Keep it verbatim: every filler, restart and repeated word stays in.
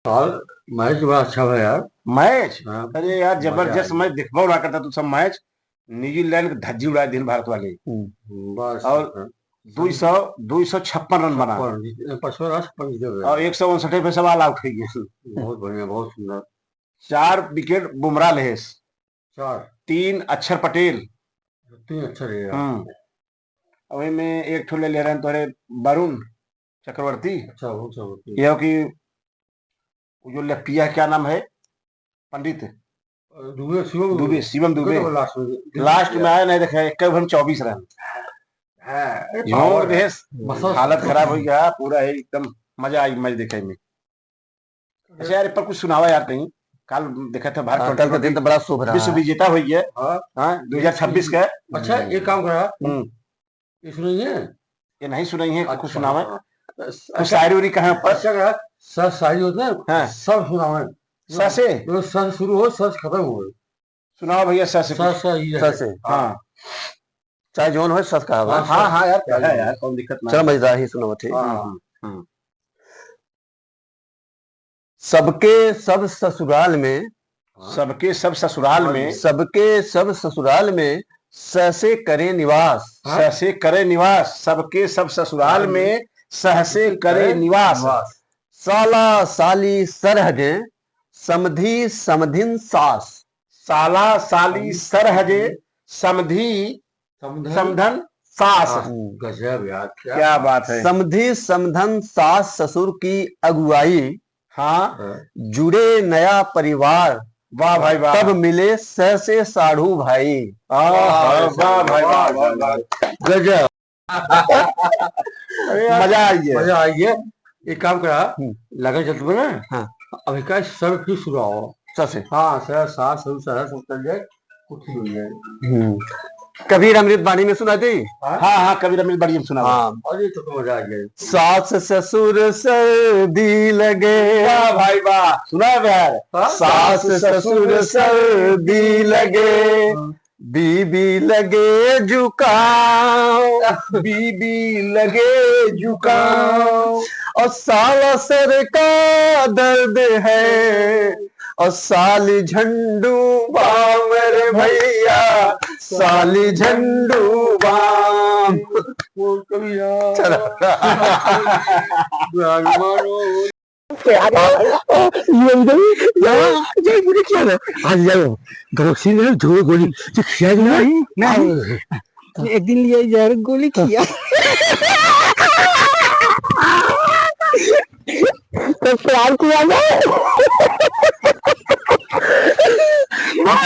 और मैच बड़ा अच्छा हुआ यार। मैच? हाँ। अरे यार, मजा जबरदस्त आ गया। मैच, देखबो ना करता तू सब मैच। न्यूजीलैंड के धज्जी उड़ा दिन भारत वाले। हम्म। बस, और हाँ। दुई सौ, दुई सौ छप्पन रन बना। छप्पन जीत-, पचपन रन, छप्पन जीते हुए। और एक सौ उनसठ पे सब all out हो गए। बहुत बढ़िया, बहुत सुंदर। चार विकेट बुमराह लेहेस। चार। तीन अक्षर पटेल। तीन अक्षर है यार। हम्म। और वही में एक ठो ले ले रहे हैं तोरे वरुण चक्रवर्ती। अच्छा, वरुण चक्रवर्ती। ये हो कि वो जो लेफ्टिया क्या नाम है? पंडित। अ, दुबे, शिवम दुबे, दुबे। शिवम दुबे। तो last में। Last में आया नहीं, देखे, एक ओवर में चौबीस रन। हाँ, अरे झोंक power है। देस, मसल्स। हालत खराब हो गया, पूरा है एकदम, मजा आई मैच देखे में। अच्छा यार, पर कुछ सुनावा यार कहीं। काल देखा था भारत हाँ, काल का ट्वेंटी दिन तो बड़ा शुभ रहा विश्व है। विजेता हो गया। हाँ। हाँ, दो हज़ार छब्बीस का। अच्छा, एक काम करा। हम्म। ये सुनाइए। ये नहीं सुनाई है, कुछ अच्छा, सुनावे। हाँ। कुछ शायरी उरी कहे ऊपर। अच्छा, कहा, स-, शायरी होते हैं, हाँ। सब सुनावे। स से? जो स से शुरू हो, स से खत्म हो। सुनाओ भैया, स से स, कुछ। स, ये स है। से। हाँ। चाहे जौन हो, स से कहा हाँ, बा। हाँ, हाँ यार, हाँ, कहा यार। यार, कौन दिक्कत ना चलो, है। मजेदार ही सुनाओ, ठीक। हाँ, हाँ, हाँ। सबके सब ससुराल में, हाँ। सबके सब ससुराल में, सबके सब ससुराल में स से करे निवास। हाँ। स से करे निवास, सबके सब ससुराल में स से करे निवास। निवास। साला साली सरहजे, समधी समधिन सास। साला साली सरहजे, समधी समधन। समधन सास। हाँ, गजब यार, क्या क्या बात। बात है। समधी समधन सास ससुर की अगुवाई, हाँ। हाँ। जुड़े नया परिवार, वाह भाई वाह। तब मिले स से साढ़ू भाई। आह, वाह, वाह भाई, वाह, वाह, वाह, वाह। वाह। गजब। अरे यार, मजा आई है। मजा आई है। एक काम करा, हम्म। लगन चलत बा ना? हाँ। अभी का सब फिर सुनाओ। स से। हाँ, सर, सास, ससुर, सर, सब चल जाए, कुछ नहीं हो जाए। हम्म। कबीर अमृत बाणी में सुना दी? हाँ? हाँ, हाँ, कबीर अमृत बाणी में सुना दो। हाँ। अरे, तो, तो मजा आ गया। सास ससुर सर्दी लगे। वाह भाई वाह, सुना है यार। हाँ? सास ससुर सर्दी लगे। हाँ। बीबी लगे जुकाम, बीबी लगे जुकाम, और साला सर का दर्द है, और साली झंडू बाम रे भैया, साली झंडू बाम। वो कभी यार। चलो। ये इधर ही, यहाँ, ये मुझे क्या है? आज जाओ, गरोसी ने झूठ बोली, जो खिया जो ना। नहीं, नहीं। आओ। एक दिन लिया जहर गोली खिया। तो प्यार किया ना।